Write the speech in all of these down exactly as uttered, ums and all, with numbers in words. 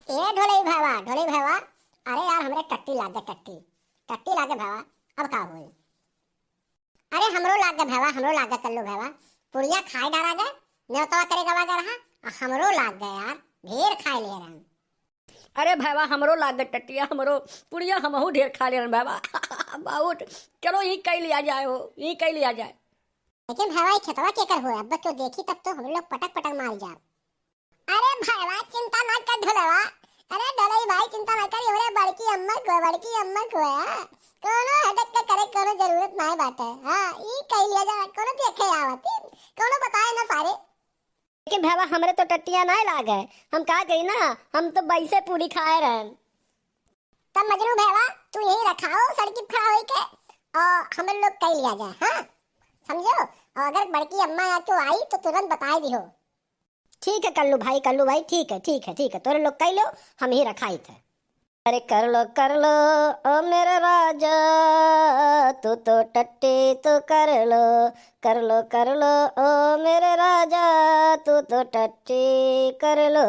ए ढोलई भैया, ढोलई भैया, अरे यार, हमरे टट्टी लाग गए, टट्टी, टट्टी लाग गए भैया, अब का होई? अरे हमरो लाग गए भैया, हमरो लाग गए कल्लू भैया, पुड़िया खाए डारा गए, नेवतवा करे गवा गए रहा, आ हमरो लाग गए यार, ढेर खाए ले रहन। अरे भैया, हमरो लाग गए टट्टिया, हमरो पुड़िया हमहू ढेर खा ले रहन भैया। बहुत, चलो यही कई लिया जाए हो, यही कई लिया जाए। लेकिन भैया, ई खेतवा केकर होए? अब तो देखी, तब तो हम लोग पटक पटक मार जाब। अरे भैया, चिंता ना कर ढोलवा। अरे ढोलई भाई, चिंता ना कर, हमरे बड़की अम्मा को, बड़की अम्मा को है। कोनो हटक के करे, कोनो जरूरत ना बाटे। हाँ, ई कह लिया जा, कोनो देखे आवत, कोनो बताए ना सारे। लेकिन भैया, हमरे तो टट्टिया ना लागे, हम का कही ना, हम तो बैसे पूरी खाए रहन। तब मजनू भैया, तू यही रखाओ सड़की खड़ा होई के, और हम लोग कह लिया जाए, हाँ, समझो। और अगर बड़की अम्मा या क्यों आई तो तुरंत बताए दिहो। ठीक है कल्लू भाई, कल्लू भाई, ठीक है, ठीक है, ठीक है, तोरे लोग कह लो, हम ही रखाई थे। अरे कर लो, कर लो, ओ मेरे राजा, तू तो टट्टी तू कर लो, कर लो, कर लो, ओ मेरे राजा, तू तो टट्टी कर लो।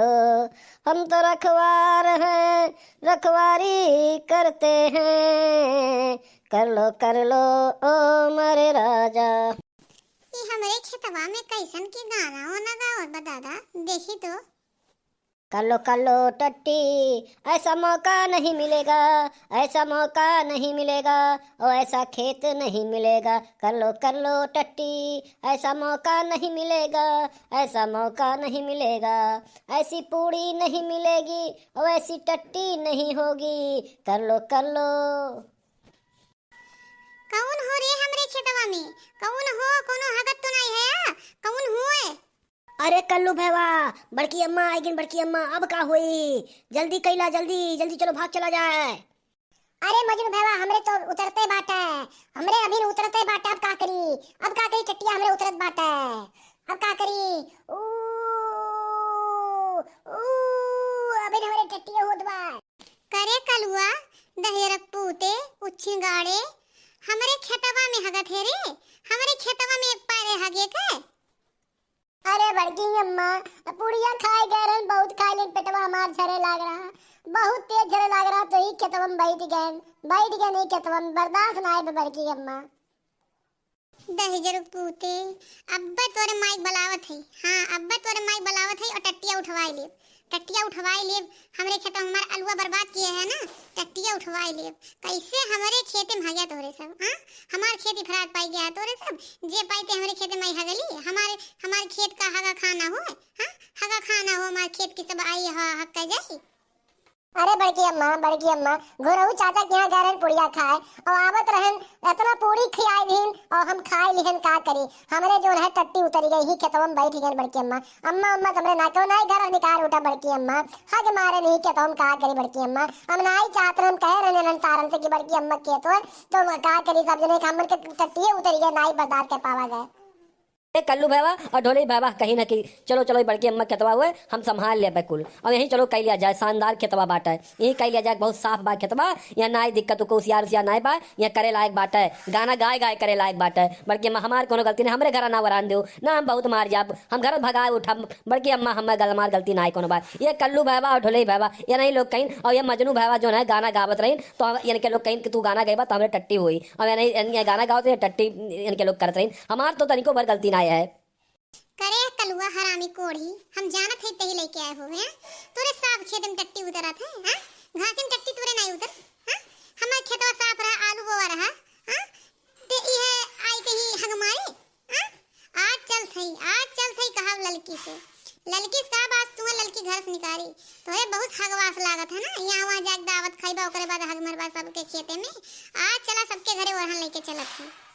हम तो रखवार हैं, रखवारी करते हैं, कर लो, कर लो, ओ मेरे राजा। ई हमरे खेतवा में कैसन के गाना ओना गावत बा दादा, देखी तो। कर लो, कर लो टट्टी, ऐसा मौका नहीं मिलेगा, ऐसा मौका नहीं मिलेगा, ओ ऐसा खेत नहीं मिलेगा। कर लो, कर लो टट्टी, ऐसा मौका नहीं मिलेगा, ऐसा मौका नहीं मिलेगा, ऐसी पूड़ी नहीं मिलेगी, ओ ऐसी टट्टी नहीं होगी। कर लो, कर लो। कौन हो रे हमरे खेतवा में? कौन हो? कोनो हगत तो नहीं है? कौन हुए? अरे कल्लू भैया, बड़की अम्मा आइगिन, बड़की अम्मा, अब का होई? जल्दी कैला, जल्दी, जल्दी चलो, भाग चला जाए। अरे मजनू भैया, हमरे तो उतरते बाटे, हमरे अभी उतरते बाटे, अब का करी, अब का करी, टट्टिया हमरे उतरत बाटे, अब का करी? ऊ, ऊ, अभी हमरे टट्टिया होत बा। करे कलुआ, दहेरक पूते, उच्छिन गाड़े, हमरे खेतवा में हगत है रे, हमरे खेतवा में एक पैरे हगे के। अरे बड़की अम्मा, पुड़िया खाए गए रहन, बहुत खाए लेन, पेटवा हमार झरे लाग रहा, बहुत तेज झरे लाग रहा, तो ही खेतवा में बैठ गए, बैठ गए नहीं खेतवा में, बर्दाश्त ना आए बड़की अम्मा। दहिजर पूते, अब्बे तोरे माई बलावत है, हाँ, अब्बे तोरे माई बलावत है और टट्टिया उठवाई लेब, टट्टिया उठवाई लेब। हमरे खेत में हमार अलुआ बर्बाद किए है ना, टट्टिया उठवाई लेब। कैसे हमरे खेते में हगिया तोरे सब, हाँ? हमार खेत इफरात पाई गया है तोरे सब, जे पाई ते हमरे खेते में आई हगली, हमारे, हमार खेत का हगा खाना हो, हाँ? हगा खाना हो, हमार खेत की सब आई ह-, हक जाई। अरे बड़की अम्मा, बड़की अम्मा, घुरहू चाचा के यहाँ गए रहन पुड़िया खाए, और आवत रहन, इतना पूड़ी खियाई दीन, और हम खाए लिहन, का करी, हमरे जोन है टट्टी उतरी गई, ही खेतवा में बैठ गए बड़की अम्मा। अम्मा, अम्मा, तुमरे ना क्यों नाई घर निकाल उठा बड़की अम्मा, हग मारे नहीं खेतवा में, का करी बड़की अम्मा, हम नाई चाहत रहन, हम कहे रहन इन्हन सारन से कि बड़की अम्मा खेत हो, तो हम का करी, सब जने के हमन के टट्टिए उतरी गए, नाई बर्दाश्त कर पावा गए। ए कल्लू भैया और ढोलई भैया कहीं ना कि चलो, चलो, ये बड़की अम्मा खेतवा हुए, हम संभाल लेबे कुल। अब यहीं चलो, कई लिया जाए, शानदार खेतवा बाटे, यहीं कई लिया जाए, बहुत साफ बा खेतवा, यहाँ नाई दिक्कत, को उसियार, उसियार नाई बा, यहाँ करे लायक बाटे, गाना गाए, गाए करे लायक बाटे। बड़की अम्मा, हमार कोनो गलती नहीं, हमरे घरा ना वरान दो ना, हम बहुत मार जाब, हम घर भगाए उठब। बड़की अम्मा, हम गल-, हमार गलती नाई कोनो बा। ये कल्लू भैया और ढोलई भैया, ये नहीं लोग कहीं, और ये मजनू भैया जो है गाना गावत रही, तो हम, इनके लोग कहीं कि तू गाना गईबा तो हमरे टट्टी हुई, और ये नहीं, ये गाना गावत रही, टट्टी इनके लोग करत रही। हमार तो तनिको भर गलती ना है। करे कलुआ हरामी कोढ़ी, हम जानत हई तेही लेके आए हो, हैं? तोरे सब खेत में टट्टी उतरत है, हैं? घासी में टट्टी तोरे नहीं उतर, हैं? हमार खेतवा साफ रहा, आलू बोआ रहा, हैं? ते इहे आई कहीं हग मारे, हैं? आज चल थई, आज चल थई कहब ललकी से। ललकी से कहब आज तू ललकी घर से निकारी। तोहे बहुत हगवास लागत है ना, यहाँ वहाँ जाके दावत खाइबा, ओकरे बाद हग मरबा सबके खेते में। आज चला सबके घरे ओरहन लेके चलत है।